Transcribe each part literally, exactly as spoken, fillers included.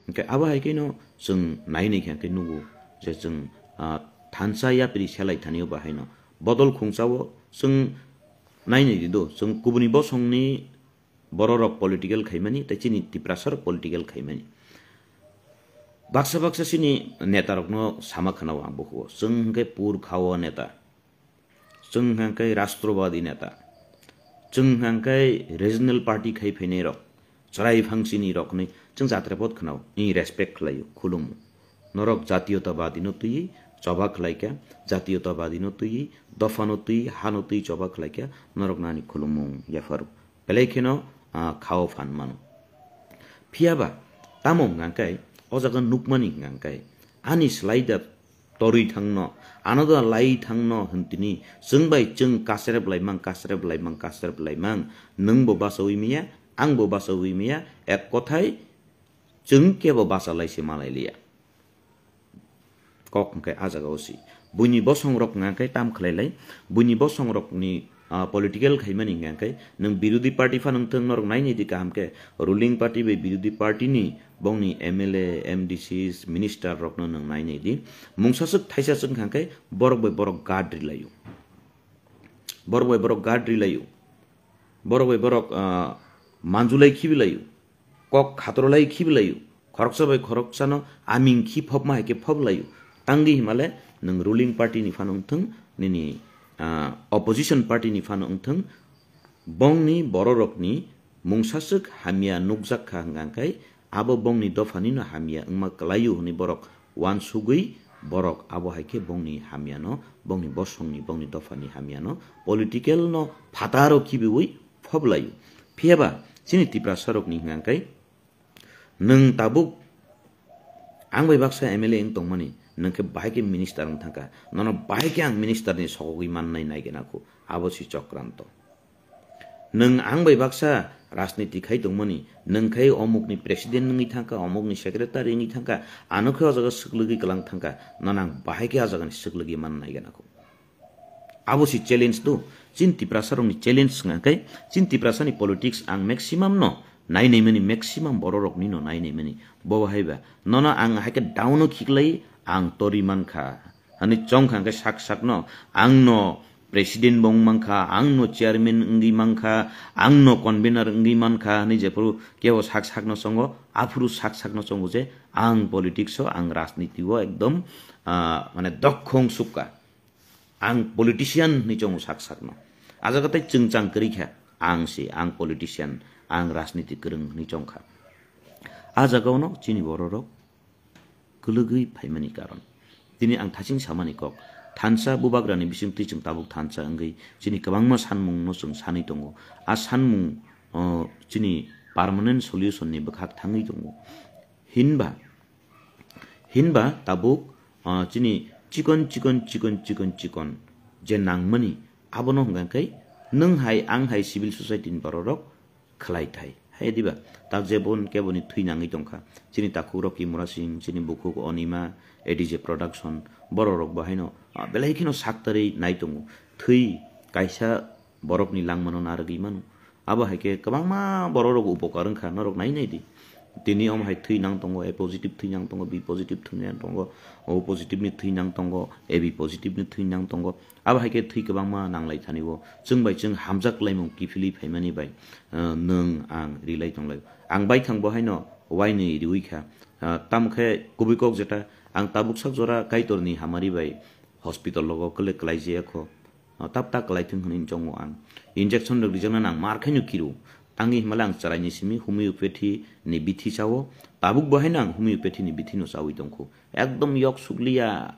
Hwnkhe abo hai kheno chwng nai nai khe hwnkhe nugo je chwng, ah, thansa yapri selai thani o bahaino bodol khungsa o chwng nai nai di do, chwng kubuni bosongni bororok political khaimani tei chini Tiprasarok political khaimani. Baksa baksa chini netarokno sama khwnao ang bukuo, chwng hwnkhe pur khao neta, chwng hwnkhe rashtrobadi neta, chwng hwnkhe regional party khai phainai rok, chwrai phangsini rok hwnwi chwng jatra pot khwnao, ni respect khlaio, khulumo. Norok jatiyotabadi no twiwi choba khlaikha, jatiyotabadi no twiwi, dopha no twiwi, ha no twiwi choba khlaikha, norok nani khulumung yapharo. Belai kheno, ah, khao phan mano. Phiya ba, tamo hwnka khe, o jaga nukmani hwnka khe, ani slai da torwi thangno, ano da lai thangno hwn tini, chwng bai chwng kasrep laimang, kasrep laimang, kasrep laimang, nwng bo bachaui miya, ang bo bachaui miya, ek kothai chwng kebo bacha lai se malai liya. Kok hwnkhe a jaga o si. Buini bosong rok hwnkhe tam khlai lai. Buini bosong rokni, ah, political khaimani hwnkhe nwng birodhi party phano wngthwng norok nai nai di kaham khe. Ruling party bai birodhi party ni bongni M L A, M D Cs, minister rokno nwng nai nai di. Mungsa swk thaisa swk hwnkhe borok bai borok guard rilaio. Borok bai borok guard rilaio. Borok bai borok, ah, manjulai khibilaio. Kok khatrolai khibilaio. Khoroksa bai khoroksano aming khi phopma hai khe phoplaio. Tangdi himale nwng ruling party ni phano wngthwng, nini, ah, opposition party ni phano wngthwng, bongni bororokni mungsaswk hamya nukjak kha hwnkha khe abo bongni dophanino hamya wngma kwlaio hwnwi borok uansugwi borok abo hai khe bongni hamyano, bongni bosongni, bongni dophani hamyano political no phataro khibiwi phoplaio. Phiya ba chini Tiprasarokni hwnkha khe nwng tabuk ang bai baksa M L A wng tongmani, nwng khe bahai khe minister wng thangkha, nono bahai khe ang minister ni sogogwi mannai nai gana kho, abo si chokranto. Nwng ang bai baksa rajniti khai tongmani, nwng khai omukni president wngwi thangkha, omukni secretary wngwi thangkha, ano khe o jaga swklwgwi kwlang thangkha, nono ang bahai khe o jagani swklwgwi mannai gana kho. Abo si challenge do, chini Tiprasa rokni challenge wngkha khe, chini Tiprasa ni politics ang maximum no nai naimani, maximum borok rokni no nai naimani. Bo hai ba, nono ang hai khe down o khiklai ang tori mankha. Ani chongkha hwnkhe sak sakno, angno president bo wng mankha, angno chairman wngwi mankha, angno convener wngwi mankha, hwnwi jephuru kebo sak sakno chongo, aphuru sak sakno chongo je ang politics o, ang rajniti o ekdom, ah, mane dokhong sukha. Ang politician hwnwi chongo sak sakno. A jaga tei chwngchang kwrwi kha, ang se, ang politician, ang rajniti kwrwng hwnwi chongkha. A jaga ono chini bororok kwlwgwi phaimani karon. Tini ang thaching samani kok. Thansa bubagrani bisingtwi chwng tabuk thansa wngwi chini kwbangma sanmungno chwng sanwi tongo. A sanmung, o, chini permanent solution ni bwkhak thangwi tongo. Hinba, hinba tabuk, o, chini chikon, chikon, chikon, chikon, chikon je nangmani, abono hwnkha khe nwng hai, ang hai civil society ni bororok khlai thai. Hai diba? Tak je bon keboni thwi nangwi tongkha. Chini takhuk Rocky Murasing, chini bukhuk Onima, A D J Production, borok rok bo haino, ah, belai kheno saktarwi nai tongo. Thwi kaisa borokni langmano narwgwi mano. Abo hai khe kwbangma borok rok upokar wngkha, norok nai nai di. Tini omo hai thwi nang tongo, A positive thwi nang tongo, B positive thwi nang tongo, O positive ni thwi nang tongo, A B positive ni thwi nang tongo. Abo hai khe thwi kwbangma nanglai thani o. Chwng bai chwng hamjak laimung kiphilwi phaimani bai, eh, nwng ang rilai tonglai. Ang baithang bo haino wainwi riwi kha. Ah, tamo khe kubui kok jeta ang tabuk sak jora Kaitorni hamari bai hospital logo kwlwi kwlai jaya kho. Ah, tap ta kwlai thung hwnwi chongo ang. Injection rok rijaknani ang mar khaino kiru. Tangwi himale ang chwraini simi homeopathy ni bithi chao. Tabuk bo haino ang homeopathy ni bithi no chawi tongkhu. Ekdom yok sukliya.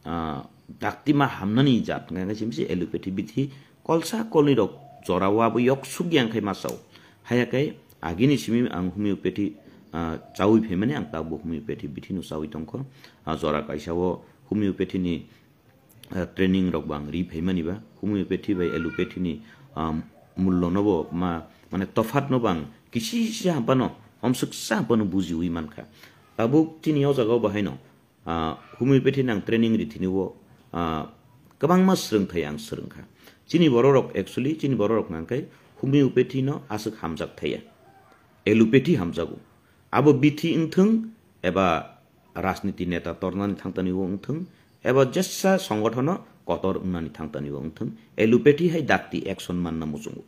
Ah, dakti ma hamnani jat hwnkha khe simi se allopathy bithi kolsa kolni rok jora o abo yok suk yang khai ma sao. Haya khe agini simi ang homeopathy, ah, chawi phaimani ang tabuk homeopathy bithi no chawi tongkho. Ah, jora kaisa o homeopathy ni, ah, training rok bo ang ri phaimani ba homeopathy bai allopathy ni, ah, mullo no bo ma, mane tophat no bo ang kisi kisi hampano, homswk sa hampano bujiwi mankha. Tabuk chini o jaga o bo haino ah, homeopathy nang training ri thini o, ah, kwbangma swrwngthai ang swrwngkha. Chini bororok actually, chini bororok nang khe homeopathy no aswk hamjak thaya. Allopathy hamjago. Abo bithi wngthwng, eba rajniti neta tornani thangtani o wngthwng, eba jesa songothono kotor wngnani thangtani o wngthwng, allopathy hai dakti action manna muchungo.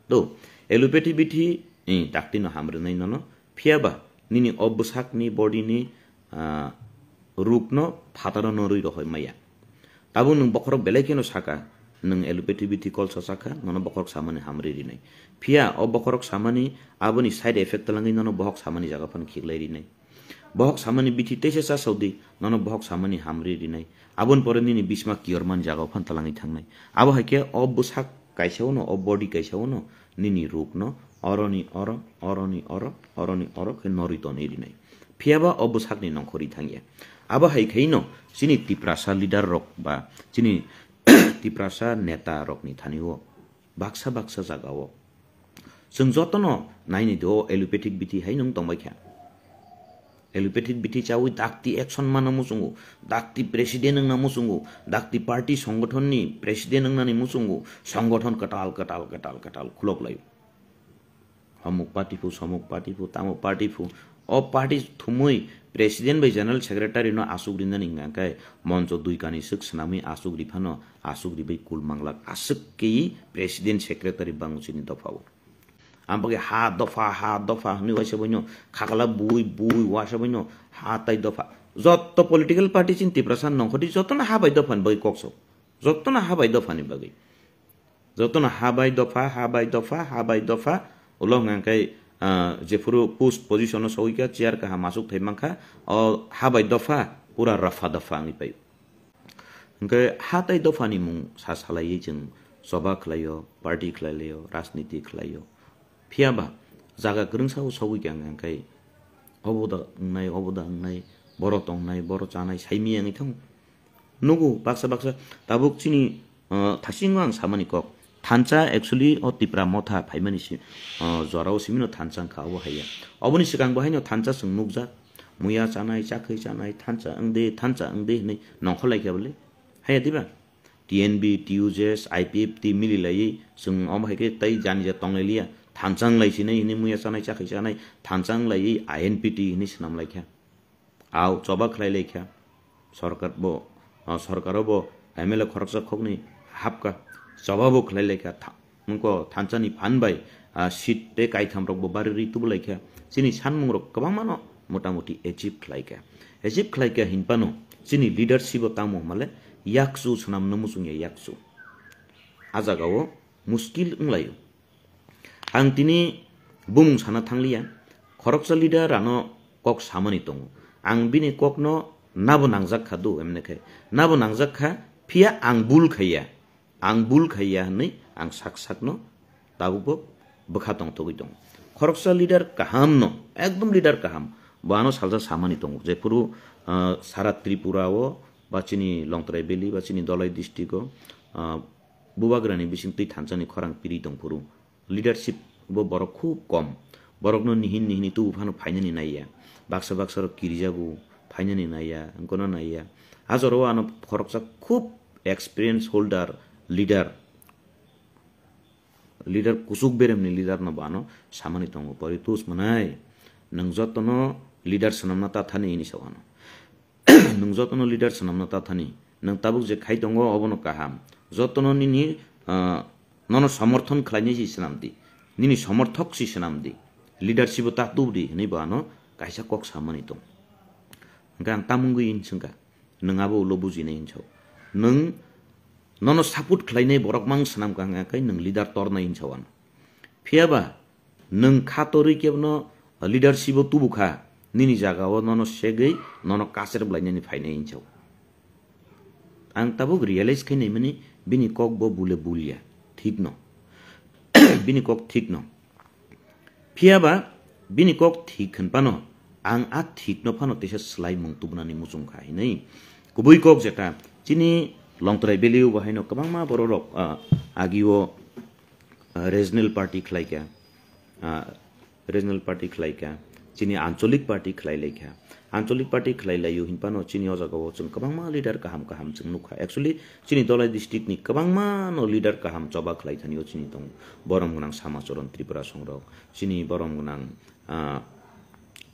To, allopathy bithi, eh, dakti no hamrinai nono, phiyaba nini o bwsakni body ni, ah, rukno phataro no rwi rohoi maya. Tabuk nwng bokhorok belai kheno saka, nwng allopathy bithi kolsa saka, nono bokhorok samani hamri rinai. Phiya o bokhorok samani aboni side effect twlangwi nono bohok samani jaga phano khiklai rinai. Bohok samani bithi teisa chasao di, nono bohok samani hamri rinai. Aboni pore nini bisma kiyormani jaga phano twlangwi thangnai. Abo hai khe o bwsak kaisa uno, o body kaisa uno, nini rukno oroni oro, oroni oro, oroni oro khe norwi tonwi rinai. Phiyaba o bwsakni nongkhorwi thangya. Abo hai khaino chini Tiprasa leader rok ba chini Tiprasa neta rokni thani o baksa baksa jaga o chwng jotono naini do allopathic bithi hai nwng tongbai kha. Allopathic bithi chawi dakti action mana muchungo, dakti president wngna muchungo, dakti party songothono president wngnani muchungo, songothon kwtal, kwtal, kwtal, kwtal khulok lai. Hamuk party phu, samuk party phu, tamuk party phu. O party thumui president bai general secretary no asuk rinani hingka khe moncho dui kani swk swnamwi asuk riphano asuk ribai kul manglak aswk khe president secretary bango chini dophao. Ang bagwi ha dopha, ha dopha hwnwi waisa boino khakla bui, bui waisa boino ha tai dopha. Jotto political party chini Tiprasa nongkhordi jottono ha bai dophani bagwi kok sok. Jottono ha bai dophani bagwi. Jottono ha bai dopha, ha bai dopha, ha bai dopha. Ulo hwnka khe, ah, jephuru post position o sogwi kha, chair kaham asuk thai mankha, o ha bai dopha pura rafa dopha wngwi pai. Hwnkhe ha tai dophani mung sa salaiwi chwng choba khlaio, party khlailaio, rajniti khlaio. Phiyaba jaga kwrwngsa o sogwi kha hwnka khe obo da wngnai, obo da wngnai, boro tongnai, boro chanai, saimiyang wngwi thango. Nugo baksa baksa tabuk chini, ah, thasingo ang samani kok. Thansa actually o Tipra motha phaimani si, ah, jorao simino thansa wngkha obo haiya. Oboni swkang bo haino thansa chwng nukjak. Muya chanai, chakhwi chanai, thansa wngde, thansa wngde hinwi nongkhor laikha bole. Haiya diba? T N B, T U J S, I P F T mili laiwi chwng omo hai khe tei jani ja tonglai liya. Thansa wng lai sinai hinwi muya chanai, chakhwi chanai, thansa wng laiwi I N P T hinwi swnam laikha. Au choba khlai laikha. Sorkar bo, ah, sorkaro bo M L A khoroksa khoknwi hapkha. Choba bo khlai laikha. Tha-, wngkho thansani phan bai, ah, seat tei kaitham rok bo bari rwi tubu laikha. Chini sanmung rok kwbangma no motamuti achieve khlaikha. Achieve khlaikha hinphano chini leadership o tamo male yakchu swnam no muchung ya yakchu. A jaga o muskil wnglaio. Ang tini bumung sana thangliya, khoroksa leader ano kok samani tongo. Ang bini kokno nabo nangjak kha do, emne khe nabo nangjak kha, phiya ang bul khaiya, ang bul khaiya hwnwi ang sak sakno tabukbo bwkha tongthogwi tongo. Khoroksa leader kahamno, ekdom leader kaham, bo ano salsa samani tongo, jephuru, ah, sara Tripura o ba chini Longtrai Valley ba chini Dholai district o, ah, bubagrani bising twi thansani khorang piri tongphuru. Leadership bo borok khub kom. Borokno nihin nihini tubu phano phainani naiya. Baksa baksa rok kirijago, phainani naiya, wngkano naiya. A jorao ano khoroksa khub experience holder leader, leader kuchuk beremni leader no bo ano samani tongo, Poritos mwnai, nwng jotono leader swnamna ta thani hini sao ano. Nwng jotono leader swnamna ta thani. Nwng tabuk je khai tongo, obono kaham. Jotono nini, ah, nono somorthon khlainai si swnam di. Nini somorthok si swnam di. Leadership o ta tub di, hwnwi bo ano kaisa kok samani tong. Hwnkhe ang tamungwi hinswngkha, nwng abo ulo bujinai hinsao. Nwng nono support khlainai borok mang swnam kha hwnkhe nwng leader tornai hinsao ano. Phiyaba nwng kha torwi kebono leadership o tubu kha, nini jaga o nono segwi nono kacher blainani phainai hinsao. Ang tabuk realize khai naimani bini kok bo bule bulya, thik no. Bini kok thik no. Phiyaba bini kok thik hwn phano ang a thik no phano teisa swlai mung tubunani muchung kha hinwi. Kubui kok jeta chini Longtrai Valley o bo haino kwbangma borok rok, ah, agi o, ah, regional party khlai kha, ah, regional party khlai kha, chini ancholik party khlai lai kha. Ancholik party khlai laio hinphano chini o jaga o chwng kwbangma leader kaham kaham chwng nukha. Actually, chini Dholai district ni kwbangma no leader kaham choba khlai thani o chini tongo. Borom gwnang Samacharan Tripura songrok, chini borom gwnang, ah,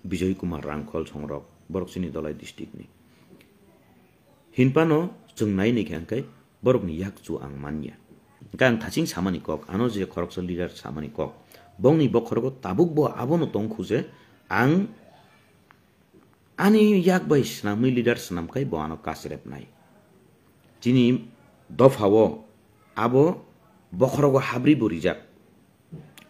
Bijoy Kumar Rangkhol songrok, borok chini Dhalai district ni. Hinphano chwng nai ni khe hwnkhe borokni yak chu ang manya. Hwnkhe ang thaching samani kok, ano je khoroksa leader samani kok, bongni bokhorogo tabuk bo abono tong khu je ang ani yak bai swnamwi leader swnam khai bo ano kasrepnai. Chini dophao abo bokhorogo habri bo rijak.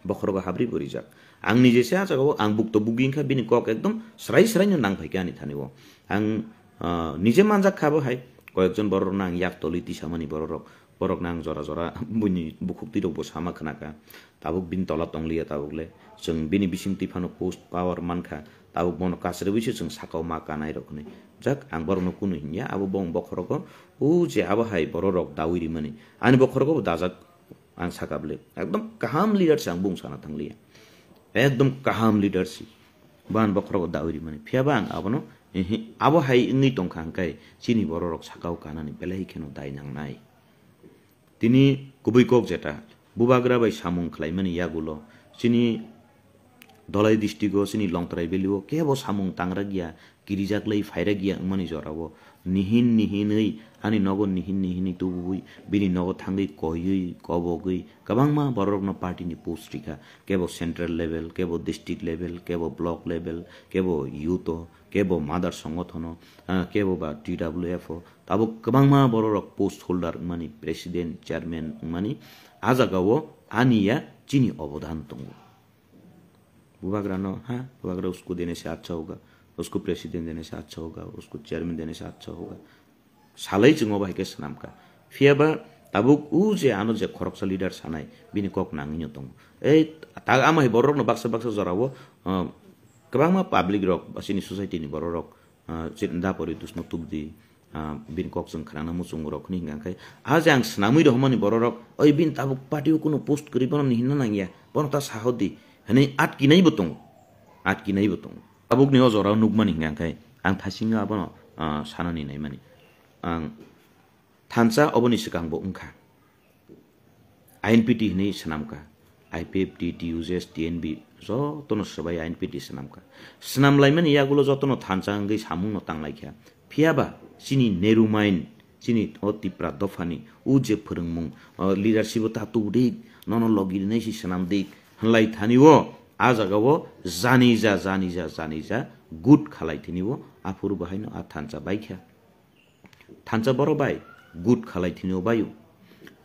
Bokhorogo habri bo rijak. Ang nije se ah jagao ang bukto bugi wngkha, bini kok ekdom srai srai no nang phaikha ani thani o. Ang, ah, nije manjak kha bo hai, koyekjon borok rokno ang yak tolwi tisamani borok rok, borok no ang jora jora buini bukhuk twi rok bo sama khna kha. Tabuk bini tola tong liya tabuk le. Chwng bini bising twi phano post power man kha. Tabuk bono kasrwi se chwng sakao ma kanai rok hinwi. Jak ang borok no kunu hinya, abo bong bokhorogo o je abo hai borok rok dawi rimani. Ani bokhorogo bo dajak. Ang saka bwle, ekdom kaham leader se ang bung sana thangliya. Ekdom kaham leader se. Ban bokhorogo dawi rimani. Phiya ba ang abono, ehe, abo hai wngwi tongkha hwnkhe chini borok rok sakao kanani belai kheno dai nangnai. Tini kubui kok jeta, bubagra bai samung khlaimani yagulo, chini Dhalai district o chini Longtrai valley o kebo samung tangrakya, kirijaklai phairakya wngmani jorao nihin nihinwi ani nogo nihin nihinwi tubui bini nogo thangwi koiwi kobogwi kwbangma borokno party ni post rikha, kebo central level, kebo district level, kebo block level, kebo youth o, kebo mother songothono, ah, kebo ba T W F o, tabuk kwbangma borok post holder wngmani, president, chairman wngmani, ah jagao aniya chini obodan tongo. Bubagrano, ha, bubagra usko dene se accha hoga, usko president dene se accha hoga, usko chairman dene se accha hoga. Salai chwng obo hai khe swnam kha. Phiya ba tabuk o je ano je khoroksa leader sanai, bini kok nangwi no tongo. Ei, ta-, ama hai borokno baksa baksa jorao, ah, kwbangma public rok, ba chini society ni borok rok, ah, chini da pori dusno tubdi, ah, bini kok chwng khnana muchungo rok hwnwi hwnkha khe, ah, je ang swnamwi rohormani borok rok, oi bini tabuk party o kuno post kwrwi bono ni hinna nangya, bono ta sahodi, hwnwi atkinai bo tongo, atkinai bo tongo. Tabukni o jorao nukmani hwnkha khe, ang thasingno abono, ah, sanani naimani. Ang thansa oboni swkang bo wngkha. I N P T hinwi swnamkha. I P F T, T U J S, T N V jotono swbai I N P T swnamkha. Swnam laimani yagulo jotono thansa wngwi samungno tanglaikha. Phiya ba chini Nehru Mind, chini o Tipra dophani o je phwrwngmung, o leadership o ta tubudi, nono logi rinai si swnam di hwnlai thani o, ah jagao janija, janija, janija good khalai thini o, aphuru bo haino a thansa baikha. Thansa borok bai good khalai thini o bai o.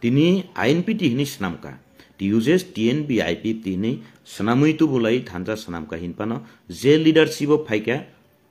Tini I N P T hinwi swnamkha. T U J S, T N V, I P F T hinwi swnamwi tubulai thansa swnamkha hinphano je leadership o phaikha,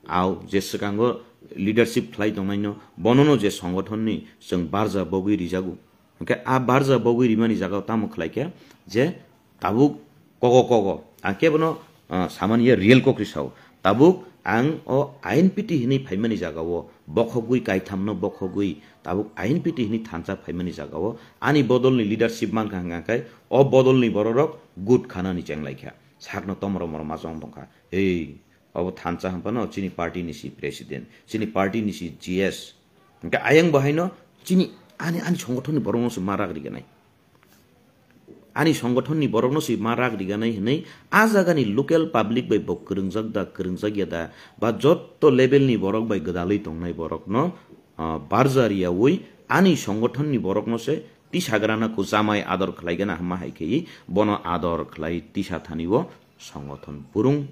au je swkango leadership khlai tongnaino, bonono je songothonni chwng barja bogwi rijago. Hwnkhe a barja bogwi rimani jagao tamo khlaikha je tabuk kogo kogo. Ang kebono, ah, samani ya real kokri sao. Tabuk ang o I N P T hinwi phaimani jagao bokhogwi kaithamno bokhogwi tabuk I N P T hinwi thansa phaimani jagao ani bodolni leadership mankha hwnkha khe o bodolni bororok good khanani chenglaikha. Sakno tomoro moro majong tongkha. Ei, obo thansa hwnphano chini party ni si president, chini party ni si G S. Hwnkhe ayang bo haino chini ani, ani songothonni borokno se ma rak riganai. Ani songothonni borokno se ma rak riganai hwnwi a jagani local public bai bo kwrwngjak da, kwrwngjak ya da, ba jotto level ni borok bai gwdalwi tongnai borokno, ah, barja riyaui ani songothonni borokno se tisagrana kho jamai ador khlaigana hwnma hai khe bono ador khlai tisa thani o songothon burung.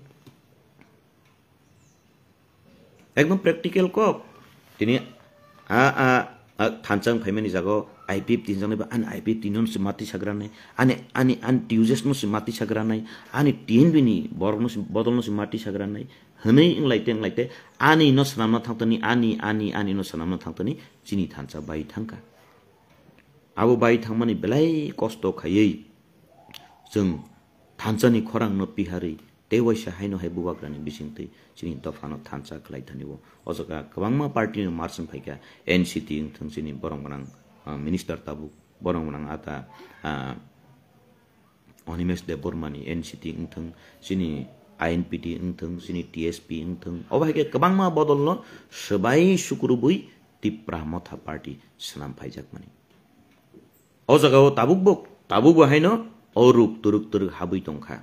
Ekdom practical kok. Tini a, a, a thansa wng phaimani jago I P F T hinjaknai ba, ani I P F T no se mati sagranai, ani, ani, ani T U J S no se mati sagranai, ani T N V ni borok no se, bodol no se mati sagranai, hwnwi wnglaite, wnglaite, ani no swnamna thangtani, ani, ani, ani no swnamna thangtani, chini thansa bai thangkha. Abo bai thangmani belai kosto khaiwi chwng thansani khorangno piharwi tei waisa haino hai bubagrani bisingtwi chini dophano thansa khlai thani o. O jaga kwbangma party no marching phaikha, N C T wngthwng chini borok gwnang, ah, minister tabuk, borok gwnang ata, ah, Animesh Debbarmani N C T wngthwng, chini I N P T wngthwng, chini T S P wngthwng, obo hai khe kwbangma bodolno swbai sukrubwi Tipra Motha Party swnam phaijakmani. O jagao tabukbo, tabukbo haino o ruk twrwk twrwk habwi tongkha.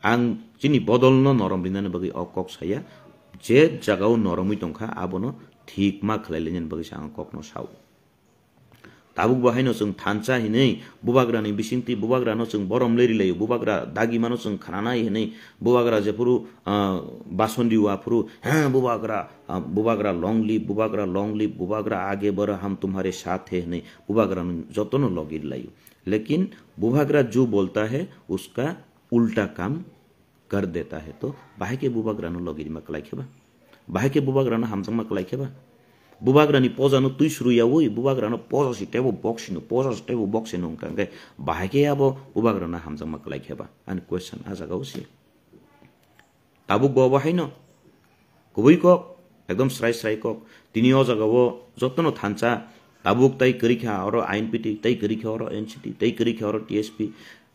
Ang chini bodolno norom rinani bagwi o kok saya, je jagao noromwi tongkha abono thik ma khlai lainani bagwi se ang kokno sao. Tabuk bo haino chwng thansa hinwi bubagrani bisingtwi bubagrano chwng borom leri laio, bubagra dagimano chwng khnanai hinwi bubagra jephuru, ah, bason rio aphuru, "He bubagra, ah, bubagra long live, bubagra long live, bubagra age baro ham tumhare saath hai," hinwi bubagrano jotono logi laio. Lekin bubagra jo bolta hai uska ulta kam kar deta hai, to bahai khe bubagrano logi rima kwlai khe ba? Bahai khe bubagrano hamjakma kwlai khe ba? Bubagrani poja no twi suru yawi, bubagrano poja si tebo box sino, poja si tebo box sino wngkha, hwnkhe bahai khe abo bubagrano hamjakma kwlai khe ba? Ani question a jagao se. Tabuk bo abo haino kubui kok, ekdom srai srai kok. Tini o jagao jotono thansa, tabuk tai kwrwi kha oro I N P T, tai kwrwi kha oro N C T, tai kwrwi kha oro T S P.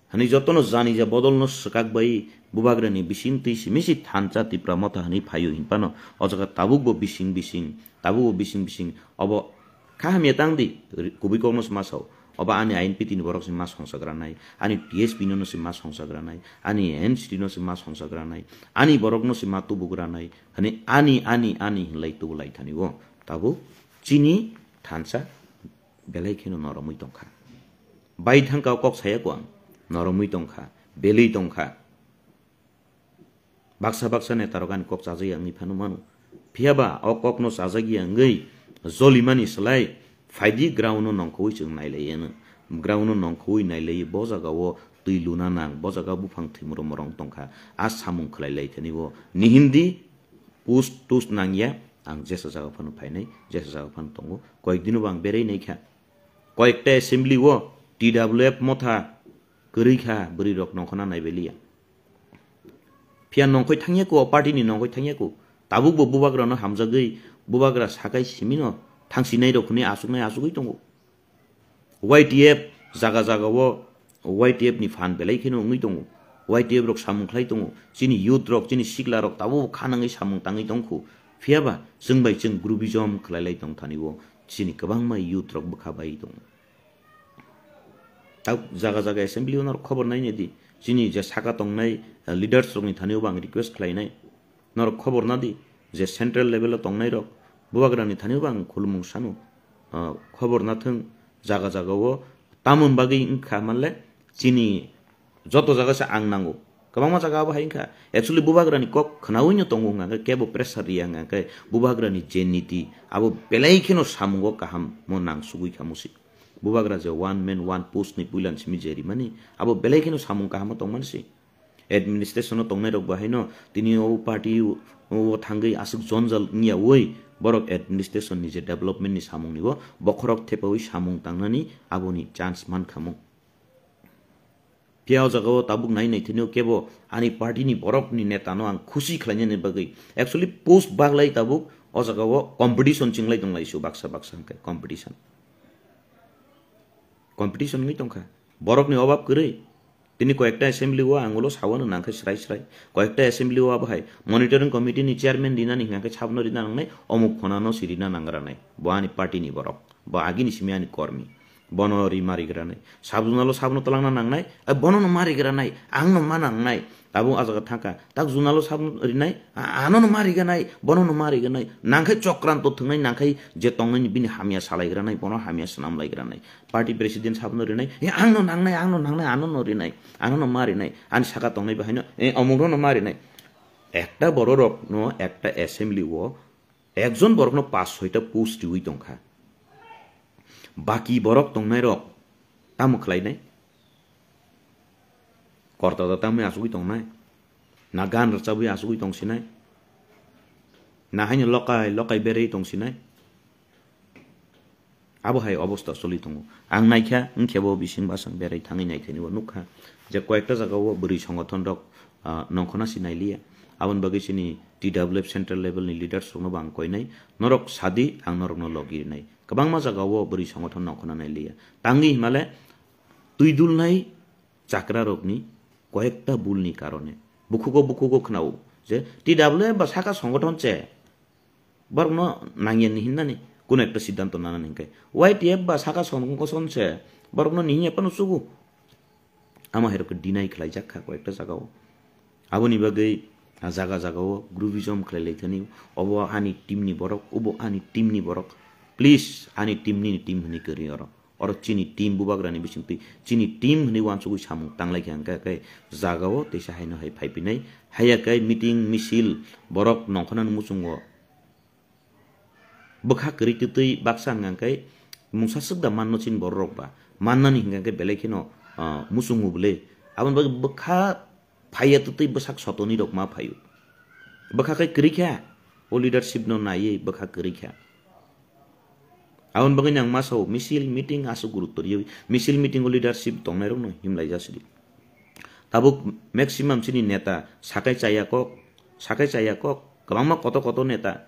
Hani jotono jani ja bodolno swkak bai bubagrani bising twi simi si thansa Tipra Motha hani phaio hinphano o jaga tabuk bo bising bising, tabuk bo bising bising obo kha hamya tang di, ri-, kubui kokno se ma sao. Obo ani I N P T ni borok se ma songchak ranai, ani T S P no se ma songchak ranai, ani N C T no se ma songchak ranai, ani borokno se ma tubuk ranai, hani ani, ani, ani hinlai tubulai thani o. Tabuk chini thansa belai kheno noromwi tongkha. Bai thangka o kok saya ko ang, noromwi tongkha, belwi tongkha. Baksa baksa netarok ani kok chajak ya wngwi phano mano. Phiya ba o kokno chajak ya wngwi jolimani slai phaidi ground-o nongkhorwi chwng nailai ano. Ground-o nongkhorwi nailai bo jaga-o twi luna nang, bo jaga buphang thwimorok morong tongkha. A samung khlai lai thani o. Nihindi post tost nang ya, ang jesa jaga phano phainai, jesa jaga phano tongo. Koyek dino bo ang berai naikha. Koyekta assembly-o T W F motha kwrwi kha, bwrwi rok nongkhorna naibai liya. Phiya nongkhoi thangya ko, party ni nongkhoi thangya ko. Tabuk bo bubagra no hamjagwi, bubagra sakai simi no thangsinai rok hwnwi asuknai asugwi tongo. Y T F jaga jaga o Y T F ni phan belai kheno wngwi tongo. Y T F rok samung khlai tongo. Chini youth rok, chini sikla rok tabuk bo kha nangwi samung tangwi tongkhu. Phiya ba chwng bai chwng groupism khlai lai tong thani o chini kwbangma youth rok bwkha bai tongo. Tak jaga jaga assembly o norok khobor nai nai di. Chini je saka tongnai, eh, leaders rokni thani o bo ang request khlai nai. Norok khobor na di je central level o tongnai rok bubagra ni thani o bo ang khulumung sano. Ah, khobor na thung jaga jaga o tamon bagwi wngkha manle chini joto jaga se ang nango. Kwbangma jaga abo hai wngkha. Actually bubagra ni kok khnaui no tongo hwnka khe kebo pressure riya hwnka khe bubagra ni je niti abo belai kheno samungo kaham mo nang sugui kha musi. Bubagra je one man one post ni puilan simi je rimani, abo belai kheno samung kaham o tongmani se. Administration o tongnai rok bo haino tini o party o thangwi aswk jonjal wngya oi borok administration ni je development ni samung ni bo bokhorok thepaui samung tangnani aboni chance man khamu. Phiya o jaga o tabuk nai nai thini o kebo ani party ni borok ni neta no ang khusi khlai nani bagwi actually post baglai tabuk o jaga o competition chinglai tonglai su baksa baksa hwnkhe competition. Competition wngwi tongkha. Borokni obab kwrwi. Tini koyekta assembly o ang ulo sawano nangkhe srai srai. Koyekta assembly o abo hai monitoring committee ni chairman rinani hingkhe sabno rina nangnai, omuk phonano si rina nangranai. Bo ani party ni borok. Bo agini simi ani kormi. Bono ri ma rigranai. Sub zonalo sabno twlangna nangnai, ai bono no ma rigranai, ang no ma nangnai. Tabuk a jaga thangkha, tak zonalo sab rinai, a-, ano no ma riganai, bono no ma riganai. Nangkhai chokranto thwngnai, nangkhai je tongnai bini hamya salai granai, bono hamya swnam lai granai. Party president sabno rinai, "E, ang no nangnai, ang no nangnai, ano no rinai, ano no ma rinai." Ani saka tongnai bahaino, "E, omukno no ma rinai." Ekta bororok no ekta assembly o ekjon borokno pas soita post riwi tongkha. Baki borok tongnai rok tamo khlainai? Korta da tamwi asugwi tongnai? Na gan rwchabwi asugwi tongsinai? Na haino lokai lokai berwi tongsinai? Abo hai obosta choli tongo. Ang naikha, wngkhe bo bising basang berai thangwi naithani bo nukha je koyekta jagao bwrwi songothon rok, ah, nongkhorna si nailiya. Aboni bagwi chini T W F central level ni leaders rokno bo ang koinai, norok sadi, ang norokno logi rinai. Kwbangma jagao bwrwi songothon nongkhorna nailiya. Tangwi himale twi dulnai chakrarokni koyekta bulni karone. Bukhugo bukhugo khnao je T W F ba saka songothon se borokno nangya ni hinnani kuno ekta siddhanto nanani hinkhe Y T F ba saka songothon se borokno nihya phano chugo. Amo hai rok deny khlaijak kha koyekta jagao. Aboni bagwi jaga jaga o groupism khlai lai thani, obo ani team ni borok, obo ani team ni borok. Please, ani team nini team hwnwi kwrwi oro. Oro chini team bubagrani bisingtwi chini team hwnwi uansugwi samung tanglai kha hwnkhe, khe jaga o teisa haino hai phai phinai. Haiya khe meeting, misil, borok nongkhornani muchungo bwkha kwrwi twtwi baksa hwnka khe mungsa swk da manno chini borok rok ba. Mannani hwnka khe belai kheno, ah, muchungo bwle. Aboni bagwi bwkha phaiya twtwi bwsak sotoni rok ma phaio. Bwkha khe kwrwi kha, o leadership no naiwi bwkha kwrwi kha. Aboni bagwi nang ma sao, misil, meeting aswk gurutto riwi, misil, meeting o leadership tongnai rok no himlai jasidi. Tabuk maximum chini neta sakai chaya kok, sakai chaya kok, kwbangma koto koto neta.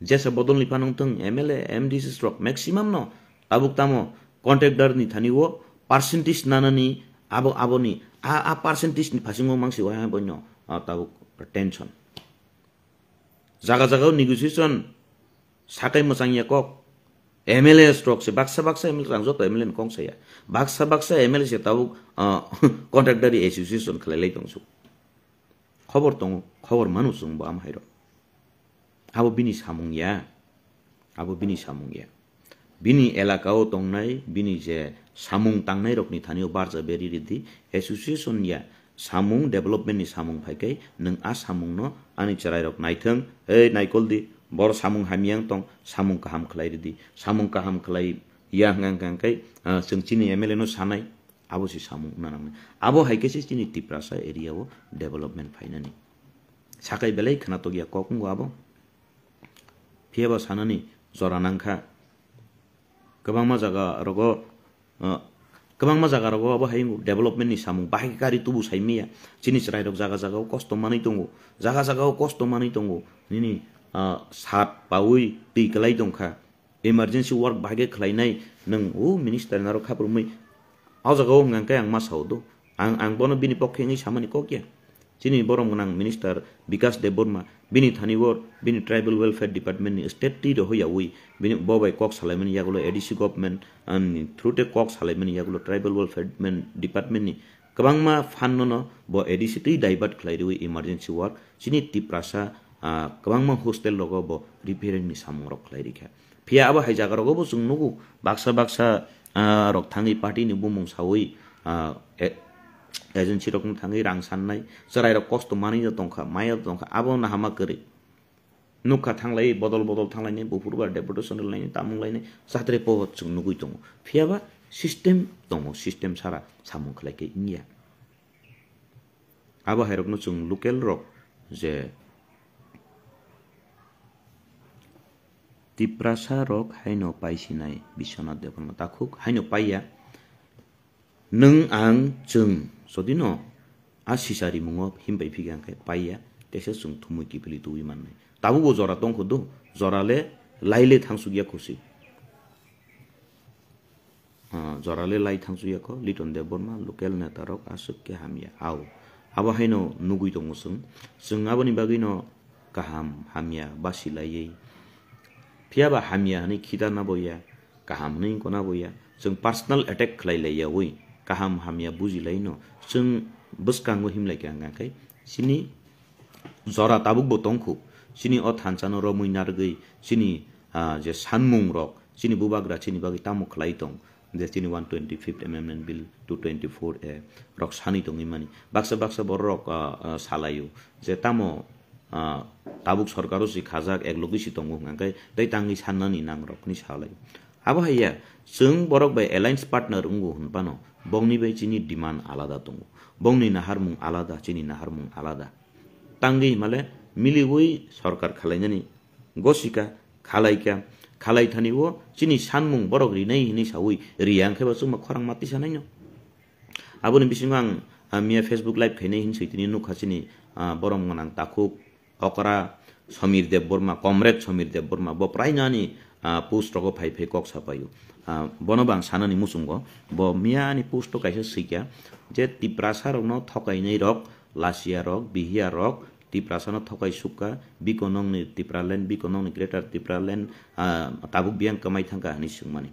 Jesa bodol ni phano wngthung, M L A, M D Cs rok maximum no tabuk tamo contractor ni thani o percentage nanani abo, aboni a, a percentage ni phasingo mangsi wahai boino, ah, tabuk tension. Jaga jaga o negotiation sakai mwchang ya kok. M L A rok se baksa baksa M L A rang joto M L A ni kong saya. Baksa baksa M L A se tabuk, ah, contractor association khlai lai tong su. Khobor tongo, khobor manu chwng bo am hairo. Abo bini samung ya. Abo bini samung ya. Bini elaka o tongnai, bini je samung tangnai rokni thani o barja beri ridi, association ya samung development ni samung phai khe nwng a samung no ani chwrai rok naithwng, ei naikol di, bor samung hamya wng tong, samung kaham khlai ridi, samung kaham khlai ya hwnkha hwnkha khe, ah, chwng chini M L A no sanai, abo se samung wngna nangnai. Abo hai khe se chini Tiprasa area o development phainani. Sakai belai khwnatok ya kok wngo abo. Phiya ba sanani jora nangkha. Kwbangma jaga rogo, ah, kwbangma jaga rogo abo hai development ni samung bahai khe kari tubu sai manya. Chini chwrai rok jaga jaga o kosto manwi tongo. Jaga jaga o kosto manwi tongo. Nini, ah, sat paui twi kwlai tongkha. Emergency work bahai khe khlainai nwng o minister naro khaprumwi. O jaga o hwnkha khe ang ma sao do. Ang, ang bono bini pokhe wngwi samani kok ya. Chini borom gwnang minister Bikas Debbarma, bini thani o bini tribal welfare department ni state twi rohoi yaui, bini bo bai kok salaimani yagulo A D C government, ani through te kok salaimani yagulo tribal welfare men-, department ni kwbangma fund no no bo A D C twi divert khlai riwi emergency work. Chini Tiprasa, ah, kwbangma hostel rogo bo repairing ni samung rok khlai rikha. Phiya abo hai jaga rogo bo chwng nugo, baksa baksa, ah, rok thangwi party ni bumung saui, ah, e-, agency rok no thangwi rang sannai, chwrai rok kosto manwi no tongkha, maya tongkha, abo no hama kwrwi. Nukha thanglai bodol bodol thanglainai, buphur ba deputation rwlainai, tamung lainai, chatre pohor chwng nugwi tongo. Phiya ba system tongo, system sara samung khlai khe wngya. Abo hai rokno chwng local rok je Tiprasa rok haino paisinai Biswanath Debbarma takhuk haino paiya. Nwng ang chwng jodino a sisa rimungo himbai phikha hwnkhe paiya, teisa chwng thumui kiphilwi tubui mannai. Tabukbo jora tongkho do, jora le lai le thangsukya khusi. Ah, jora le lai thangsukya kho, Liton Debbarma, local neta rok aswk khe hamya. Au, abo haino nugui tongo chwng. Chwng aboni bagwino kaham hamya basi laiwi. Phiya ba hamya hwnwi khita na boya, kaham hwnwi wngkho na boya. Chwng personal attack khlai lai yaui, kaham hamya buji laino. Chwng bwskango himlai kha hwnkha khe, chini jora tabuk bo tongkhu. Chini o thansa no romwi narwgwi, chini, ah, je sanmung rok, chini bubagra chini bagwi tamo khlai tong. Je chini one twenty-fifth amendment bill, two twenty-four A rok sanwi tongwi mani. Baksa baksa borok rok, ah, ah, salaio je tamo, ah, tabuk sorkaro si khajak, ek logwi si tongo hwnkha khe tei tangwi sannani nang rok hwnwi salaio. Abo hai ya, chwng borok bai alliance partner wngo hwn phano bongni bai chini demand alada tongo. Bongni naharmung alada, chini naharmung alada. Tangwi himale miliwi sorkar khalainani gosika, khalaika, khalai thani o chini sanmung borok rinai hinwi saui riya hwnkhe bo chwngma khorang ma tisa naino. Aboni bisingo ang, ah, miya Facebook live khainai hin swi tini nukha chini, ah, borom gwnang takhuk okra Samir Debbarma, comrade Samir Debbarma, bo praino ani, ah, post rogo phai phai kok sapaio. Ah, bono bo ang sanani muchungo, bo miya ani post o kaisa swikha je Tiprasa rokno thokainai rok, Lasia rok, Bihiya rok, Tiprasa no thokai sukha, biko nongni Tipraland, biko nongni Greater Tipraland, ah, tabuk biyang kwmai thangkha hinwi swngmani.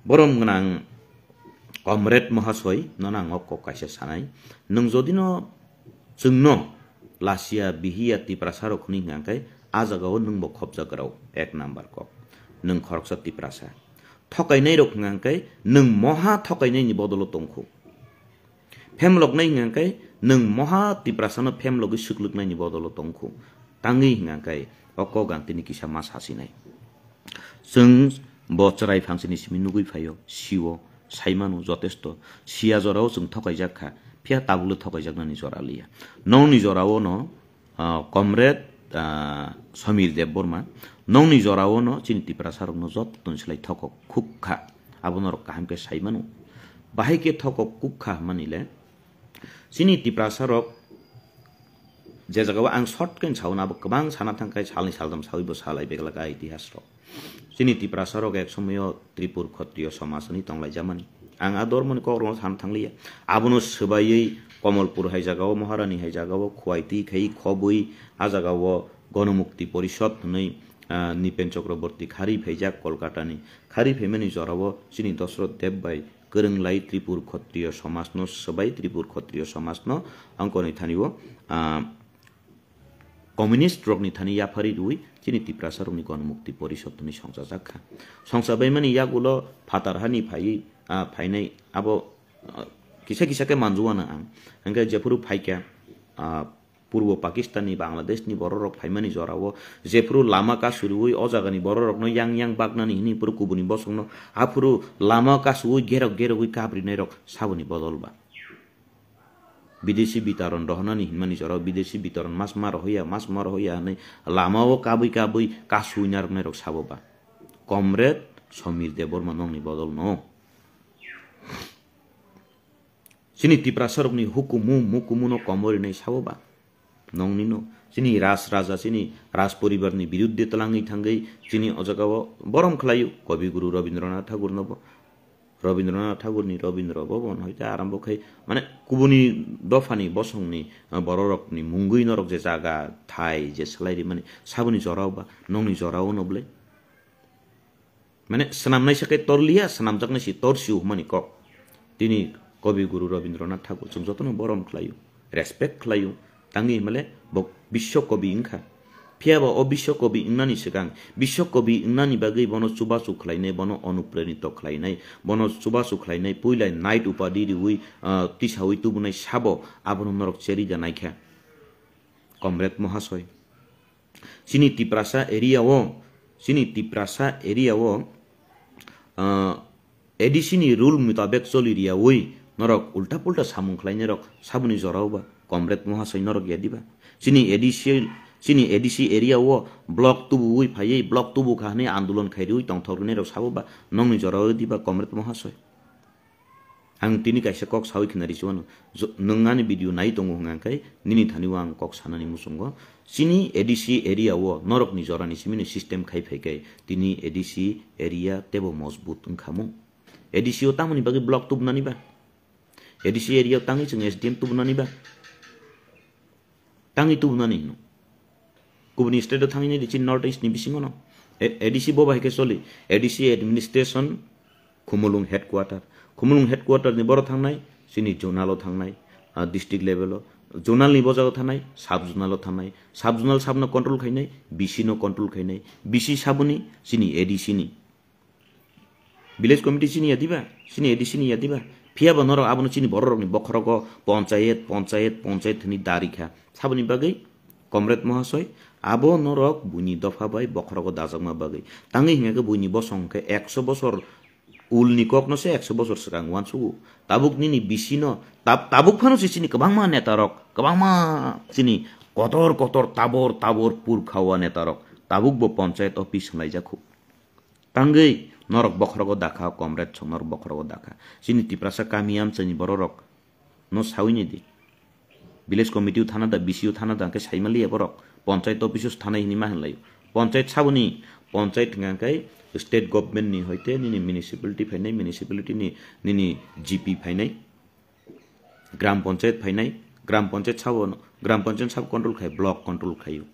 Borom gwnang comrade Mohasoi, nono ang o kok kaisa sanai. Nwng jodi no Chwngno lasia bihiya Tiprasa rok hwnwi hwnkha khe, a jagao nwngbo khopjak rw ek number kok. Nwng khoroksa Tiprasa. Thokainai rok hwnkha khe nwng moha thokainaini bodolo tongkhu. Phemloknai hwnkha khe nwng moha Tiprasano phemlogwi swklwknaini bodolo tongkhu. Tangwi hwnkha khe o kok ang tini kisa ma sasinai. Chwng bo chwrai phangsini simi nugwi phaio, sio, saimano jotesto. Sia jorao chwng thokaijak kha, phiya tabukle thokaijaknani jora liya. Nongni jorao no, ah, Comrade, ah, Samir Debbarma, nongni jorao no chini Tiprasa rokno jottoni slai thokok khuk kha. Abo norok kaham khe saimano. Bahai khe thokok khuk kha hwnmani le, chini Tiprasa rok je jagao ang short khe sao na, abo kwbang sana thang khe salni saltham sawi bo salai beglak a itihas rok. Chini Tiprasa rok ek somoyo Tripur Khotriyo somaj hwnwi tonglaijamani. Ang a dormoni kok rokno sana thangliya. Abono swbaiwi Komolpur hai jagao, Maharani hai jagao, Khwaitwi khai khobwi a jagao Gonomukti Porishod hwnwi, ah, Nipen Chakraborty khari phaijak Kolkatani. Khari phaimani jorao chini Dosroth Deb bai kwrwnglai Tripur Khotriyo somajno swbai, Tripur Khotriyo somajno angkoni thanio, ah, communist rokni thani yaphari rwi chini Tiprasa rokni Gonomukti Porishod hwnwi songchajak kha. Songchabaimani yagulo phatar hani phaiwi, ah, phainai abo, ah, kisa kisa khe manjuana ang. Hwnkhe jephuru phaikha, ah, Purbo Pakistan ni, Bangladesh ni borok rok phaimani jorao jephuru lama kasuriwi o jagani borok rokno yang yang baknani hini phuru kubuni bosongno aphuru lama kasuwi gerok gerogwi kabrinai rok saboni bodol ba. Bidesi bitaron rohonani hinmani jorao bidesi bitaron mas ma rohoya, mas ma rohoya hinwi lamao kabwi kabwi kasuwi narwknai rok sabo ba. Comrade Samir Debbarma nongni bodol no. Chini Tiprasa rokni hukumu, mukumu no komori nai sabo ba. Nongni no. Chini Raj Raja, chini Raj poribar ni birudde twlangwi thangwi chini o jagao borom khlaio Kabi Guru Rabindranath Thakur no bo. Rabindranath Thakur ni Rabindra Bhaban hoite arambo khai, mane, kubuni dopha ni bosong ni, ah, borok rok ni mungwi norok je jaga thai je swlai rimani saboni jorao ba nongni jorao no bwle. Mane, swnamnai se khe tor liya, swnamjaknai se tor sio hwnmani kok. Tini Kabi Guru Rabindranath Thakur chwng jotono borom khlaio, respect khlaio, tangwi hwnmale bo Biswa Kabi wngkha. Phiya ba o Biswa Kabi wngnani swkang, Biswa Kabi wngnani bagwi bono chubachu khlainai, bono onuprenito khlainai, bono chubachu khlainai, puila Knight upadi riwi, ah, tisawi tubunai sabo abono norok cherwi da naikha. Comrade Mohasoi. Chini Tiprasa area o, chini Tiprasa area o, ah, A D C ni rule mutabek choli riyawi norok ulta pulta samung khlainai rok saboni jorao ba Comrade Mohasoi norok ya diba? Chini A D C, chini A D C area o block tubuwi phaiwi block tubu kha hwnwi andolon khairiwi tongthok rwnai rok sabo ba nongni jorao diba Comrade Mohasoi? Ang tini kaisa kok sawi khinari chuano. Jo-, nwng ani video nai tongo hwnga khe nini thani o ang kok sanani muchungo. Chini A D C area o norokni jorani simini system khai phai khe tini A D C area tebo mojbut wngkha mu. A D C o tamoni bagwi block tubunani ba? A D C area o tangwi chwng S D M tubunani ba? Tangwi tubunani hino. Kubuni state o thangwi nai di chini North East ni bisingo no. A-, A D C bo bai khe choli. A D C administration Khumulwng headquarter. Khumulwng headquarter ni boro thangnai, chini zonal o thangnai, ah, district level o. Zonal ni bo jaga thangnai, sub zonal o thangnai. Sub zonal sub no control khainai, B C no control khainai. B C saboni chini A D C ni. Village committee chini ya diba? Chini A D C ni ya diba? Phiya ba norok abono chini borok rokni bokhorogo ponchayet, ponchayet, ponchayet hwnwi dari kha. Saboni bagwi, Comrade Mohasoi, abo norok buini dopha bai bokhorogo dajakma bagwi. Tangwi hingkha khe buini bosong khe ekso bosor ulni kokno se ekso bosor swkang uansugo. Tabuk nini B C no, tab-, tabuk phano se chini kwbangma netarok, kwbangma chini kotor kotor tabor tabor purkhawa netarok. Tabuk bo ponchayet office hwnlaijak kho. Tangwi norok bokhorogo dakha, comrade song norok bokhorogo dakha. Chini Tiprasa kami amchaini bororok no sawi ni di. Village committee o thana da, B C o thana da, hwnkhe saimaliya borok. Ponchayat office o thanai hinwi ma hinlaio. Ponchayat saboni, ponchayat hwnkha khe state government ni hoite nini municipality phainai, municipality ni nini G P phainai. Gram panchayat phainai, gram panchayat sabo, gram panchayat sabo control khai, block control khlaio.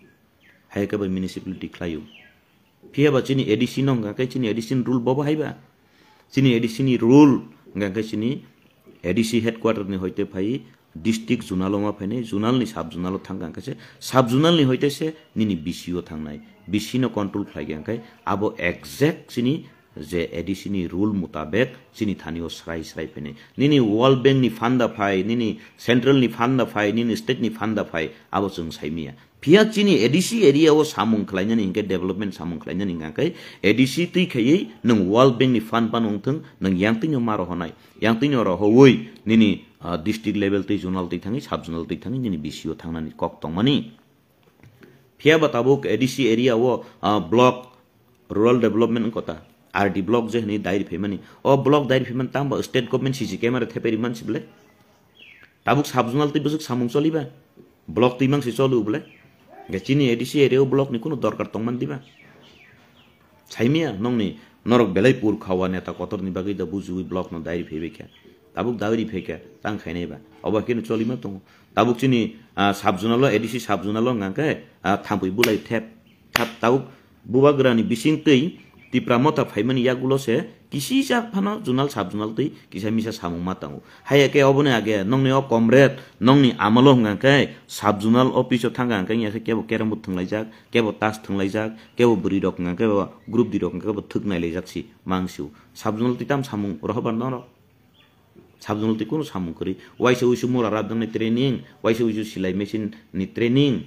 Hai khe bai municipality khlaio. Phiya ba chini A D C no hwnkha khe chini A D C ni rule bobo hai ba. Chini A D C ni rule hwnkha khe chini A D C headquarter ni hoite phai district zonal o ma phainai, zonal ni sub zonal o thangkha hwnkhe se, sub zonal ni hoite se nini B C o thangnai, B C no control khlai kha hwnkhe abo exact chini je A D C ni rule mutabek chini thani o srai srai phainai. Nini World Bank ni fund da phai, nini central ni fund da phai, nini state ni fund da phai, abo chwng sai manya. Phiya chini A D C area o samung khlainani hwnkhe, development samung khlainani hwnkhe A D C twi khaiwi nwng World Bank ni fund phano wngthwng, nwng yang twino ma rohonai, yang twino rohowoi nini, ah, district level twi, zonal twi thangwi, sub zonal twi thangwi nini B C o thangnani kok tongmani. Phiya ba tabuk A D C area o, ah, block rural development wngkha ta, R D block je hwnwi dairi phaimani. O block dairi phaimani tamo ba state government C C camera thepai rimani se bwle? Tabuk sub zonal twi bwswk samung choliba? Block twi mang se choli bwle? Hwnkhe chini A D C area o block ni kunu dorkar tongmani diba? Saimia nongni norok belai pur khawa neta kotor ni bagwi da bujiwi block no dairi phaibai kha. Tabuk dairi phai kha tang khainai ba. Obo khe no cholima tongo. Tabuk chini, ah, sub zonal o, A D C sub zonal o hwnkha khe, ah, thampui bulai thep. Thap tabuk bubagrani bising twi Tipra Motha phaimani yagulo se kisijak phano zonal sub zonal twi kisa misa samung ma tongo. Haiya khe oboni age nongni o comrade, nongni amalo hwnkha khe sub zonal office o thangkha hwnkhe ya khe kebo kerem bo thwnglaijak, kebo tas thwnglaijak, kebo bwrwi rok hwnkha khe bo group di rok hwnkha khe bo thwk nailaijak si mangsiu. Sub zonal twi tam samung rohobar norok. Sub zonal twi kunu samung kwrwi. Waisa uisu mura rap dangni training, waisa uisu silai machine ni training.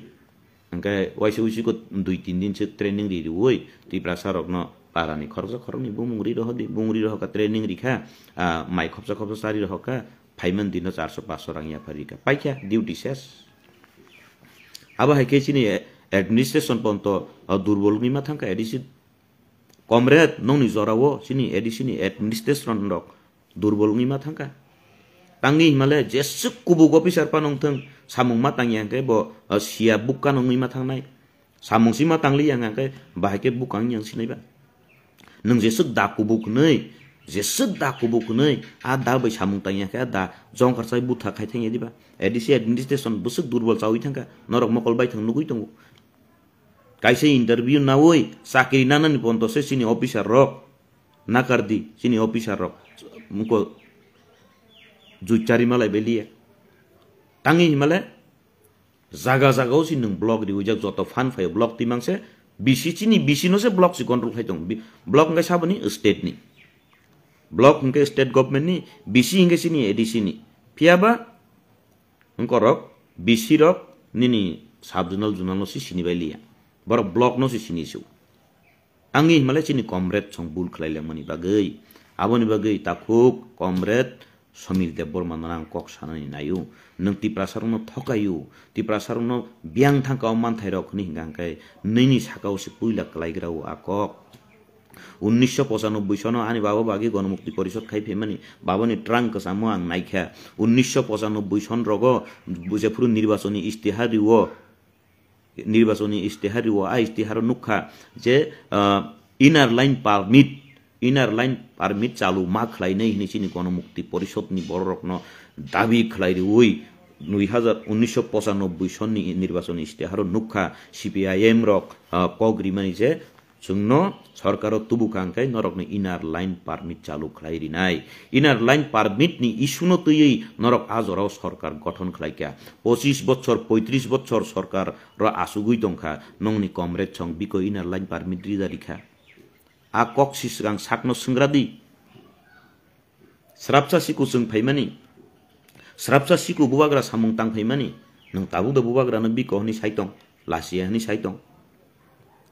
Hwnkhe waisa uisu ko dui tin din se training ri riwi Tiprasa rokno para ni khoroksa khoroknwi bumung ri roho di, bumung ri roho kha training ri kha, ah, mai khopsa khopsa chari roho kha, phaimani dino charso paso rang yapha ri kha. Paikha duty ses. Abo hai khe chini administration ponto, ah, durbol wngwi ma thangkha A D C. Comrade, nongni jorao chini A D C ni administration rok durbol wngwi ma thangkha. Tangwi himale jeswk kubuk officer phano wngthwng, samung ma tangya hwnkhe bo, ah, siya bukka no wngwi ma thangnai. Samung si ma tangliya hwnkhe bahai khe bukang yang sinai ba. Nwng jeswk da kubuk hwnwi, jeswk da kubuk hwnwi, a da bai samung tangya khe a da jongkar chai butha khai thangya diba. A D C administration bwswk durbol chawi thangkha, norok mokol baithang nugwi tongo. Kaisa interview nawi chakri nanani ponto se chini officer rok, nakardi chini officer rok, muko juchari malai beliya. Tangwi himale jaga jaga o si nwng block riwijak, joto phan phaio block twi mangse, B C chini B C no se block si control khai tong. Bi-, block hwnkhe saboni state ni. Block hwnkhe state government ni, B C hwnkhe chini A D C ni. Phiya ba wngkorok, B C rok nini sub zonal, zonal no si sini bai liya. Borok block no si sini su. Angni himale chini comrade song bul khlai langmani bagwi. Aboni bagwi takhuk comrade Somir Debbarma no ang kok sanani naio. Nwng Tiprasa rokno thokaio. Tiprasa rokno biyang thangka o manthai rok hwnwi hwnkha hwnkhe nini saka o se puila klaigra o a kok. Unnisho pochanobboi sono ani baba bagi Gonomukti Porishod khai phaimani, babani trunk kwchamo ang naikha. Unnisho pochanobboi son rogo jephuru nirbachoni istihar rio, nirbachoni istihar rio, a istiharo nukha je, ah, inner line permit, inner line permit chalu ma khlainai hwnwi chini Gonomukti Porishodni bororokno dabi khlai riwi nui hajar, unnisho pochanobboi sonni nirbachoni istiharo nukha C P I M rok, ah, kok rimani je, chwngno sorkaro tubu kha hwnkhe norokni inner line permit chalu khlai rinai. Inner line permit ni issue no twiwi norok a jorao sorkar gothon khlai kha. Pochis bochor, poitris bochor sorkar ro asugwi tongkha, nongni comrade song biko inner line permit rida rikha. A kok si swkang sakno swngra di. Srapsa siku chwng phaimani, srapsa siku bubagra samung tang phaimani, nwng tabuk da bubagrano biko hwnwi sai tong, lasiya hwnwi sai tong.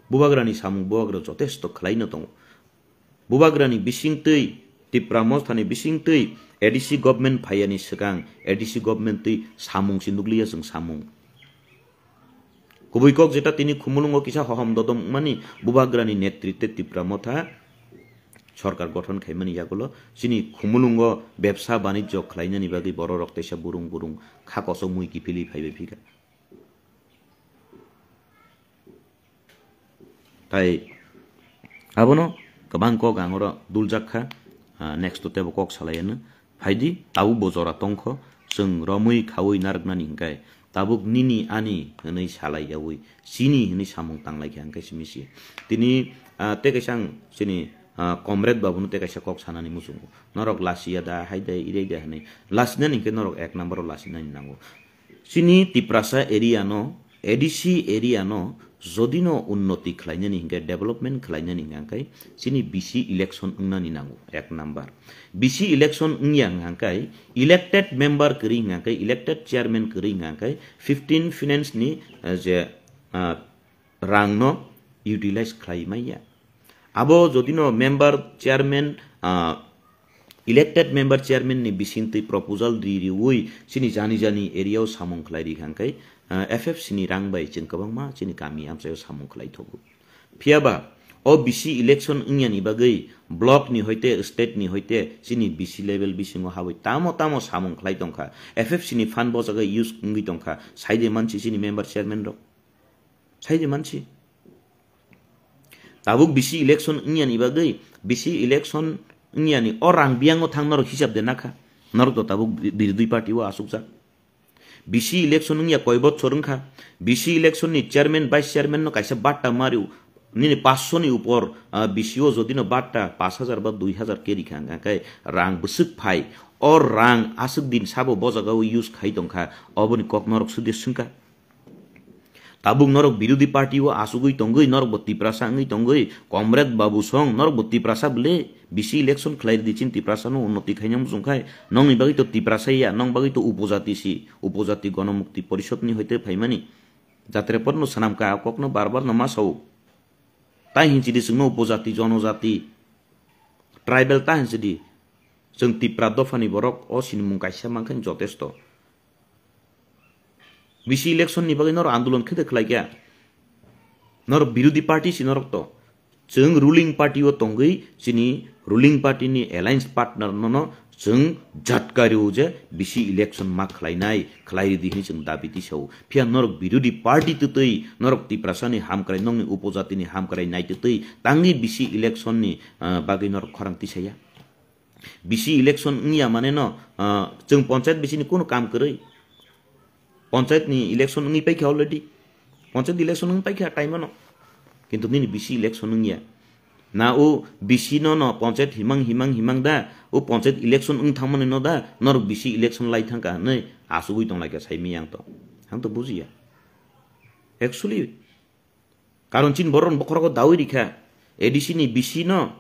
Bubagrani samung bubagra jotesto khlaino tongo. Bubagrani bisingtwi, Tipra Mothani bisingtwi A D C government phaiyani swkang A D C government twi samung se nukliya chwng samung. Kubui kok jeta tini Khumulwngo kisa hohom dodom wngmani bubagrani netritwe Tipra Motha sorkar gothon khaimani yagulo chini Khumulwngo bebsa banijjo khlainani bagwi bororok teisa burung burung kha kochok mui kiphilwi phaibai phikha. Tai abono kwbang kok ang oro duljak kha, ah, next o teibo kok salai anw. Phaidi, tabuk bo jora tongkho, chwng romwi khaui narwknani hwnkhe, tabuk nini ani hwnwi salai yaui, chini hwnwi samung tanglai khe hwnkhe simi si. Tini, ah, tei kaisa ang chini ah, comrade babuno tei kaisa kok sanani muchungo. Norok lasiya da, hai da, irai da hinwi. Lasinani hinkhe norok ek number o lasinani nango. Chini Tiprasa area no, A D C area no, jodi no unnoti khlainani hinkhe, development khlainani hinkhe, chini B C election wngnani nango, ek number. B C election wngya hinkhe, elected member kwrwi hinkhe, elected chairman kwrwi hinkhe, fifteen finance ni, eh, je, ah, rang no utilize khlai manya. Abo jodi no member chairman, ah, elected member chairman ni bisingtwi proposal ri riwi chini jani jani area o samung khlai ri hinkhe, ah, F F C ni rang bai chwng kwbangma chini kami amchaio samung khlai thogo. Phiyaba o B C election wngya ni bagwi block ni hoite state ni hoite chini B C level bisingo habwi tamo tamo samung khlai tongkha, F F C ni fund bojagwi use wngwi tongkha, saide mansi chini member chairman rok. Saide mansi. Tabuk B C election wngya ni bagwi, B C election wngya ni o rang biyango thang norok hisab de nakha. Norok to tabuk bi-, birodhi party o asukjak. B C election wngya koi bochor wngkha. B C election ni chairman, vice chairman no kaisa batta mario. Nini paanch sho ni upor, ah, B C o jodi no batta paanch hajar ba dui hajar keri kha, hingkha khe rang bwswk phai. O rang aswk din sabo bojagao use khai tongkha. Oboni kok norok sudi swngkha. Tabuk norok birodhi party o asugwi tongwi, norok bo Tiprasa wngwi tongwi, Comrade Babu Song, norok bo Tiprasa bwle, B C election khlai rwdi, chini Tiprasa no unnoti khaina muchung khai, nongni bagwi to Tiprasa ya, nong bagwi to upojati si, upojati Gonomukti Porishod ni hoite phaimani. Jatre porno swnam ka, a kokno bar bar no ma sao. Tai hinchidi chwngno upojati, jonojati, tribal ta hinchidi. Chwng Tipra dophani borok o sinimung kaisa mankhe jotesto. B C election ni bagwi norok andolon khe de khlai kya? Norok birodhi party si norok to. Chwng ruling party o tongwi chini ruling party ni alliance partner no no chwng jatkario je B C election ma khlainai, khlai ridi hinwi chwng dabi tisao. Phiya norok birodhi party twtwi norok Tiprasa ni hamkrai, nokni upojati ni hamkrai nai twtwi tangwi B C election ni, ah, bagwi norok khorang tisaya. B C election wngya mane no, ah, chwng panchayat bisini kunu kam kwrwi. Panchayat ni election wngwi paikha already. Panchayat election wngwi paikha time no. Kintu nini B C election wngya. Na o B C no no panchayat himang, himang, himang da. O panchayat election wng thangmani no da. Norok B C election lai thangkha hinwi asugwi tonglaikha sai miyang to. Ang to bujiya. Actually, Karon chini borok bokhorogo dawi rikha, A D C ni B C no,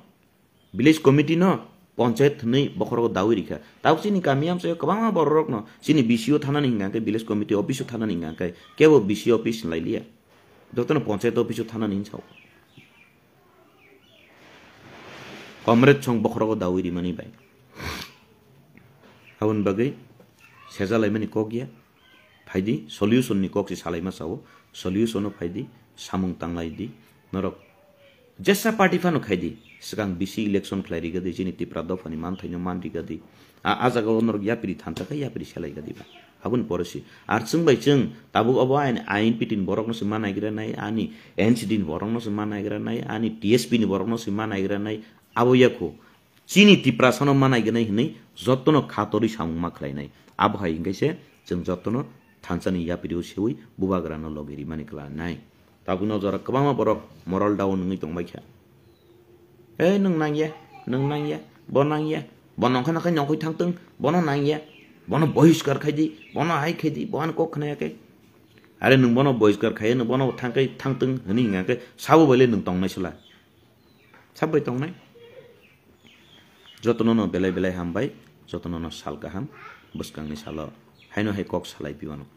village committee no, panchayat hinwi bokhorogo dawi rikha. Tabuk chini kami amchaio kwbangma bororokno chini B C o thanani hingka khe, village committee office o thanani hingka khe, kebo B C office hinlai liya. Jotono panchayat office o thanani hinsao. Comrade song bokhorogo dawi rimani bai. Aboni bagwi sejalaimani kok ya. Phaidi, solution ni kok se salaima sao, solution o phaidi, samung tanglai di, norok jesa party phano khaidi, swkang B C election khlai rigadi, chini Tipra dophani manthaino man rigadi. A, a jagao norok yapri thansa khe yapri selai gadi ba. Aboni pore se. Ar chwng bai chwng, tabuk obo ain, I N P T ni borokno se ma naigra nai, ani N C D ni borokno se ma naigra nai, ani T S P ni borokno se ma naigra nai, abo yakho. Chini Tiprasano ma naiganai hinwi jotono khatorwi samung ma khlainai. Abo hai hinkhe se chwng jotono thansani yapri o sewi bubagrano logi rimani klanai. Tabukno jora kwbangma borok moral down wngwi tongbaikha. "Ei, nwng nangya, nwng nangya, bo nangya, bo nongkha nangkha nongkhoi thangtwng, bono nangya, bono bohiskar khaidi, bono hai khaidi, bo ani kok khnaya khe." Are nwng bono bohiskar khaiya, nwng bono thangkai thangtwng hwnwi hwnga khe sabo baile nwng tongnai sela. Sabai tongnai. Jotono no belai belai hambai, jotono no sal kaham, bwskangni salo haino hai kok salai piwano.